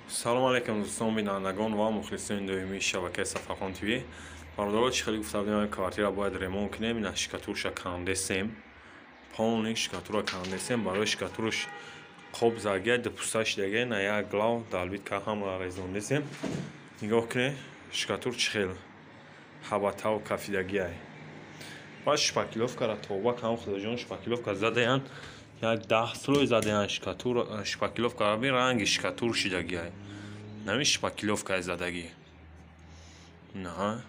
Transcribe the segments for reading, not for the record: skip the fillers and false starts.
Салом алейкум, дӯстон, бинандагон ва мухлисони доимии шабакаи Сафархон ТВ. Бародаро, чӣ хеле гуфта будем, квартира бояд ремонт кунем. Ина штукатурша кандесем, полный штукатура кандесем. Барои штукатурш қоб загия, дупуста шидаге, на як глав долбить ҳамра резондесем. Нигоҳ кунед, штукатур чӣ хел ҳабатав кафидагиай. Баъд шпаклёвкара тоба кам, худоҷон, шпаклёвка задаянд, як 10 слой задаянд штукатур, шпаклёвка би ранги штукатур шидагиай. Нами шпаклёвкаи задагӣ. На.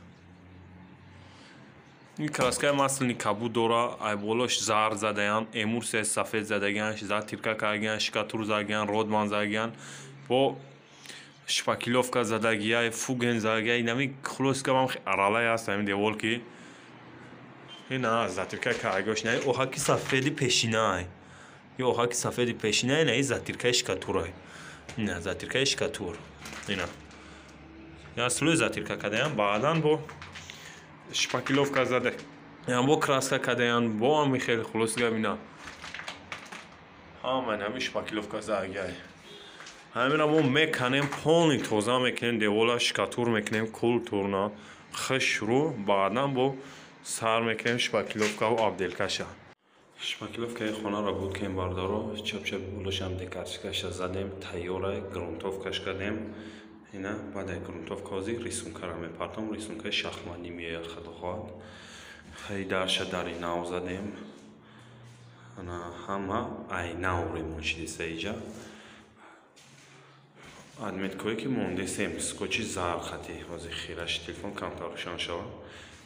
Ин краскаи масляный кабуд дора, ай болош зард задаянд, эмульсияи сафед задагиянд, затирка кардагиянд, штукатур задагиянд, Родман задагиянд, бо шпаклёвка задагиай, Фуген задагиай. Инами хулоска вам аралай аст ҳамин девол, ки ина затирка кардагиош, на оҳаки сафеди пешинай. Ё оҳаки сафеди пешинай, на и затиркаи штукатурай. Ина затиркаи штукатур. Ина. Я слой затирка кардаян, баъдан бо шпаклёвка зада, ян бо краска кардаян, бо ҳами хеле хулос гап ина. Ҳама ҳами шпаклёвка задагиай. Ҳамина мо меканем, полный тоза мекунем девола, штукатур мекунем културно, хушрӯ, баъдан бо сар мекунем шпаклёвкаву отделкаша. Шпаклёвкаи хонаро буд кем, бародаро, чап-чап болошам декартикаша задем, тайёра, грунтовкаш кардем. Ина баъд ай грунтовка ҳозир рисункаро мепартом, рисункаи шахматӣ меояд, худо хоҳад. Хай дарша дари нав задем. Ана ҳама ай нав ремонт шидеса иҷа. Отметкое ки мондесем, скотчи зард хати, ҳозир хираши телефон камтар рӯшан шавад.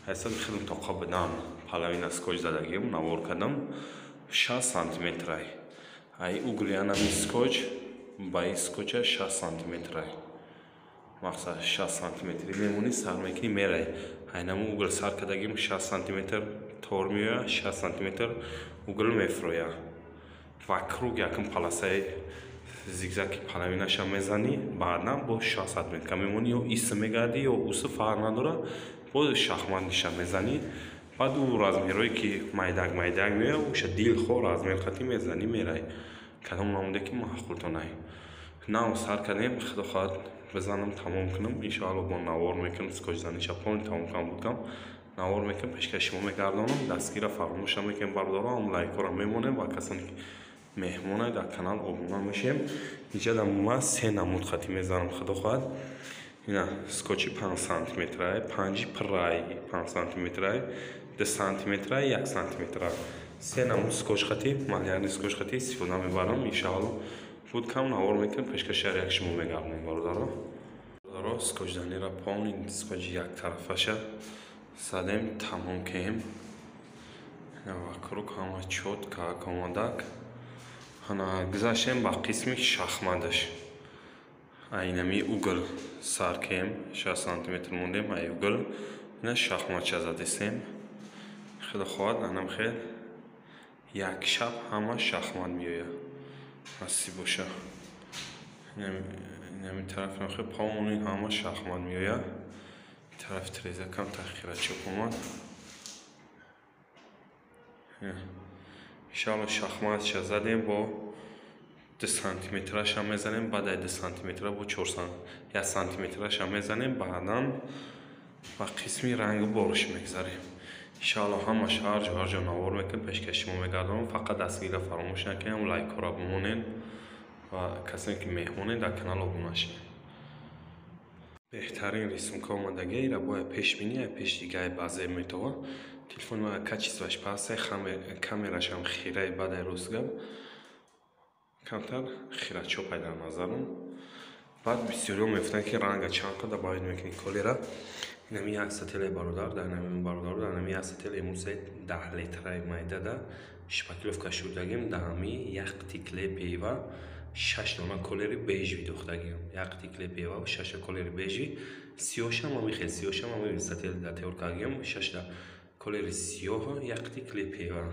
Ҳайсаби хеле тоқа бидам, половина скотч задагим, навор кардам, 60 сантиметрай. Ай угли анами скотч ба ин скотча 60 сантиметрай. Мақсад, 60 сантиметри мемонӣ, сар мекунӣ, мерай. Айнаму угл сар кардагим, 60 сантиметр тор меояд, 60 сантиметр угл мефурояд. Вокруг якум полосаи зигзаги половинаша мезанӣ, баъдан бо 60 сантиметр мемонӣ, ё иса мегардӣ, ё уса, фарқ надорад, боз шахматиша мезанӣ. Баъд ӯ размерое ки майдак майдак меояд, уша дилхоҳ размер хати мезанӣ, мерай. Кадом намуде ки маъқултонай. Нав сар кардем, худо хоҳад, бизанам, тамом кунам, иншоалло бо навор мекунам, скотчзаниша полный тамом кунам, будкам навор мекунам, пешкаши шумо мегардонам. Дастгира фаромӯш намекунем, бародаро, ҳам лайкҳоро мемонем ва касоне ки меҳмонай дар канал обуна мешем. Инҷа дар ман се намуд хати мезанам, худо хоҳад. Ина скотчи 5 сантиметрай, панҷи пирай 5 сантиметрай, 2 сантиметрай, 1 сантиметрай. Се намуд скотч хати, малярный скотч хати истифода мебарам, иншоалло. Буд кам навор мекунем, пешкаши ҳар як шумо мегардонем, бародаро. Бародаро, скотчзанира полный скотчи яктарафаша задем, тамом кем. Ина вокруг ҳама чётко омадак. Ана гузаштем ба қисми шахматаш. Айнами угл сар кем, 60 сантиметр мондем, ай угл ина шахматша задесем. Худо хоҳад, анам хел як шаб ҳама шахмат меояд. Насиб боша. Инами тараф хел полный ҳама шахмат меояд. Тарафи тиреза кам тахира чоп омад. Иншоалло шахматша задем, бо 2 сантиметраша мезанем, баъд ай 2 сантиметра бо 4 1 сантиметраша мезанем, баъдан ба қисми рангу бориш мегзарем. Иншоалло ҳамаш ҳар ҷо ҳар ҷо навор мекунем, пешкаши шумо мегардонам. Фақат дастгирро фаромӯш накунем, лайкҳоро бимонед ва касоне ки меҳмонед, дар канал обуна шавед. Беҳтарин рисунка омадагия, ира бояд пеш бинӣ, ай пеш дига ай баъзе метова. Телефони ман качествоаш пастай, камерашам хираи бадай, рост гап. Камтар хирачопай дар назарам. Баъд бисёриҳо мегуфтанд, ки ранга чанд қадар бояд мекунӣ колера. Инами як сателаи, бародар, дар нами бародаро, дар нами як сател эмульсияи 10 литраи майдада шпаклёвка шудагим, дар ҳами як қити клей пева шаш дона колери бежевый духтагим. Як қити клей пева шашта колери бежевый, сиёҳшам ҳами хел, сиёҳшам ҳами сател дар тайёр кардагим, шашта колери сиёҳ, як қити клей пева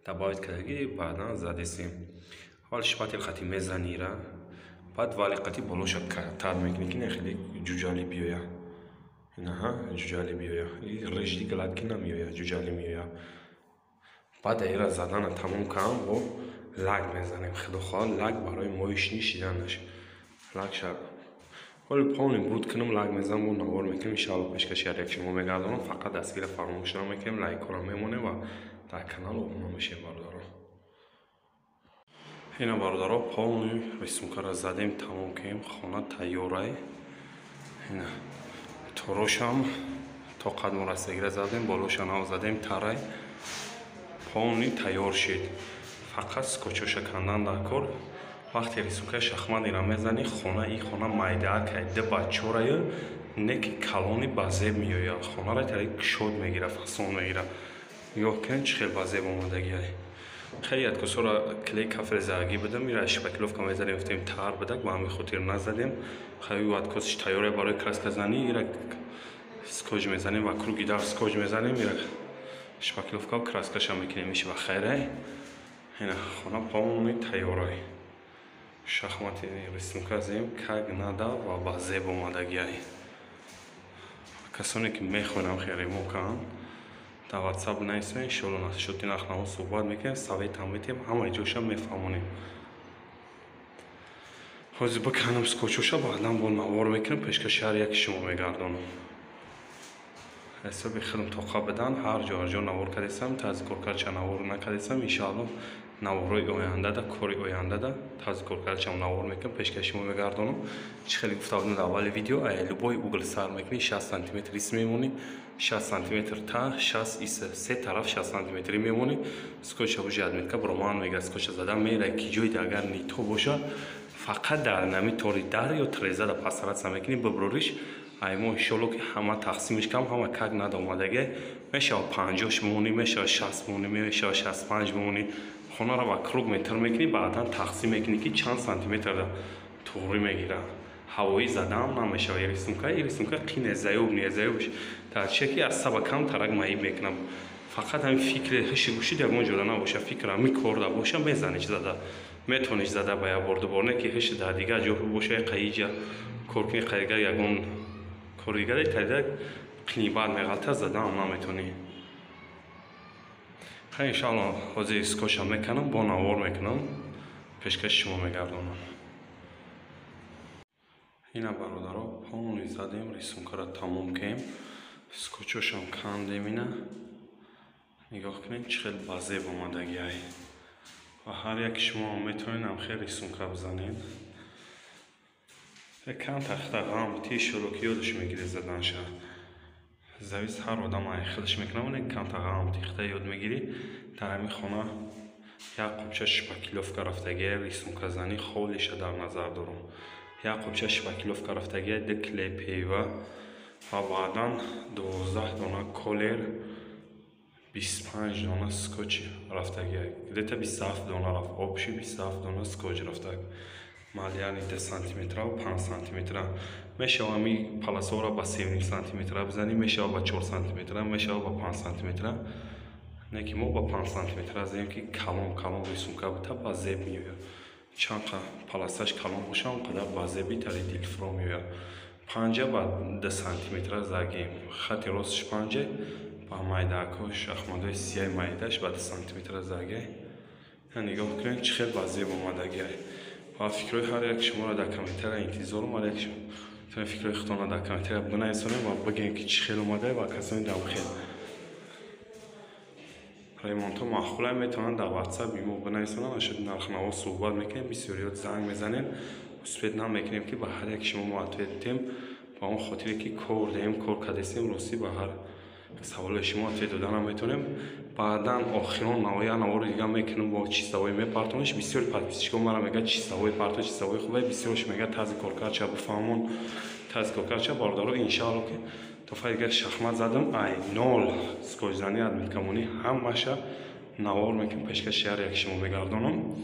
добавить кардагӣ, баъдан задесем. Аввал шпатель хати мезанира, баъд вали қати болоша тар мекунӣ, ки не хеле ҷуҷалӣ биёяд. Инаҳа ҷуҷалӣ биёяд. Режди гладкий намеояд, ҷуҷалӣ меояд. Баъд аира задана тамом кардам, бо лак мезанем. Худо хоҳад, лак барои моишни шиданаш. Лакша Ҳоли полный буд кунам, лак мезанам, бо навор мекунем, иншаалло пешкаши ҳар як шумо мегардонам. Фақат дастгира фаромӯш намекунем, лайкҳоро мемонем ва дар канал обуна мешем, бародаро. Ина, бародаро, полный рисункаро задем, тамом кунем, хона тайёрай. Ина торошам то қадмо растагира задем, болоша нав задем, тарай полный тайёр шид. Фақат скотчоша кандан дар кор. Вақте рисункаи шахматира мезанӣ, хона и хона майдаакай, ду ба чораю не ки калони ба зеб меояд. Хонара тари кушод мегира, фасон мегира. Нигоҳ кунед, чӣ хел ба зеб омадагиай. Хеле откосора клей кафел задагӣ будам, ира шпаклёвка мезадем, гуфтем тар будак, ба ҳамин хотир назадем. Хеле откосиш тайёре барои краска занӣ, ира скотч мезанем ва круги дар скотч мезанем, ира шпаклёвка краскаша мекунем, иш ба хайрай. Ина хона полный тайёрай. Шахмати рисунка зем, как надо ва ба зеб омадагиай. Касоне ки мехоҳанд хеле ремонт кунанд, дар WhatsApp нависем, иншоалло насчёти нархнаво суҳбат мекунем, советам метиҳем, ҳамаи ҷоша мефаҳмонем. Ҳозир биканам скотчоша, баъдан бо навор мекунам, пешкаши ҳар яки шумо мегардонам. Ҳисоби худам тоқа бидан, ҳар ҷо ҳар ҷо навор кардесам, тарзи коркардча навор накардесам. Иншоалло наворҳои ояндада, кори ояндада тарзи коркардчам навор мекунам, пешкаши шумо мегардонам. Чӣ хеле гуфта будем дар аввали видео, любой угол сар мекунӣ, 60 сантиметр ис мемонӣ, 60 сантиметр та 60 ис, се тараф 60 сантиметрӣ мемонӣ. Скотча уже отметка броман мега, скотча зада мера, ки ҷойи агар не то боша, фақат дар нами тори дар ё трезада пасаратса мекунӣ, биброриш. Ай мо иншоалло ки ҳама тақсимиш кам, ҳама как надо омадагӣ мешава. 50-ш мемонӣ, мешава 60 мемонӣ, мешава 65 мемонӣ. Хонаро ба круг метр мекунӣ, баъдан тақсим мекунӣ, ки чанд сантиметр туғрӣ мегирад. Ҳавоӣ задаам намешава. И рисунка қине, заёб не, заёбш дар чие ки аз саба кам тарак маиб мекунам. Фақат ҳамин фикри ҳиши гӯшид ягон ҷода набоша, фикр ҳами корда боша, мезаниш, зада метавониш, зада ба як бор дубор, не ки ҳиши дар дигар ҷо боша, қаиҷа кор кунӣ, қаига ягон кори дигаре таида қини бад меғалта, задаам наметавонӣ. Хай, иншоалло ҳозир скотча меканам, бо навор мекунам, пешкаши шумо мегардонам. Ина, бародаро, полный задем, рисункаро тамом кунем, скотчошам кандем. Ина нигоҳ кунед, чӣ хел ба зеб омадагиай ва ҳар яки шумо метавонед ҳам хел рисунка бизанед. Кам тахта ғам тишуро ки ёдаш мегиред заданша. Завис ҳар одам ай хелаш мекунам, вале камта ғам тихта ёд мегирӣ. Дар ҳамин хона як қубча шпаклёвка рафтагия, рисунказанӣ холиша дар назар дорам. Як қубча шпаклёвка рафтагия, ду клей пева ва баъдан 12 дона колер, 25 дона скотч рафтагия, где-то 27 дона рафт, общий 27 дона скотч рафтаг. Малярный 2 сантиметра ва 5 сантиметра мешава. Ами полосаро ба 3,5 сантиметра бизанӣ мешава, ба 4 сантиметра мешава, ба 5 сантиметра. Не ки мо ба 5 сантиметра зем, ки калон калон рисунка бута, ба зеб меояд. Чанд полосаш калон боша, он қадар ба зеби тари дилфро меояд. Панҷа ба 2 сантиметра загем, хати ростш панҷа, ба майдаакҳо шахматҳои сияи майдаш ба 2 сантиметра заге. Нигоҳ кунед, чӣ хел ба зеб омадагиай. Ва фикрҳои ҳар як шуморо дар комментария интизорум. Ҳар як шумо фикрҳои худтонро дар комментария бинависонед ва бигӯед, ки чӣ хел омадае. Ва касоне дар хел ремонтҳо маъқулай, метавонанд дар WhatsApp мо бинависонанд, ашуд нархнаво суҳбат мекунем. Бисёриёт занг мезанем, успеть намекунем, ки ба ҳар як шумо мо ответ диҳем, ба он хотире ки кор диҳем, кор кардесем. Ростӣ, ба ҳар саволи шумо ответ дода наметавонем. Баъдан охирон я навори дига мекунем, бо чистовой мепартониш. Бисёри подписчикон мара мегӯяд: «Чистовой парто, чистовой хубе». Бисёрш мегӯяд: «Тарзи коркардча бифаҳмон, тарзи коркардча». Бародаро, иншаалло ки тофа дига шахмат задам, ай нол скотчзанӣ, отметкамонӣ, ҳамаша навор мекунем, пешкаши ҳар як шумо мегардонам.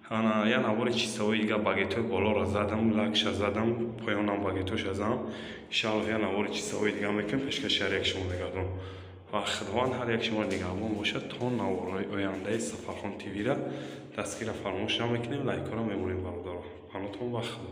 Ана я навори чистовой дига, багетҳои болоро задам, лакша задам, поёнам багетҳоша задам. Иншаалло я навори чистовой дига мекунем, пешкаши ҳар як шумо мегардонам. Ва Худованд ҳар як шуморо нигаҳбон бошад то наворҳои ояндаи Сафархон ТВра. Дастгира фаромӯш намекунем, лайкҳоро мемонем, бародаро. Панотон ба Худо.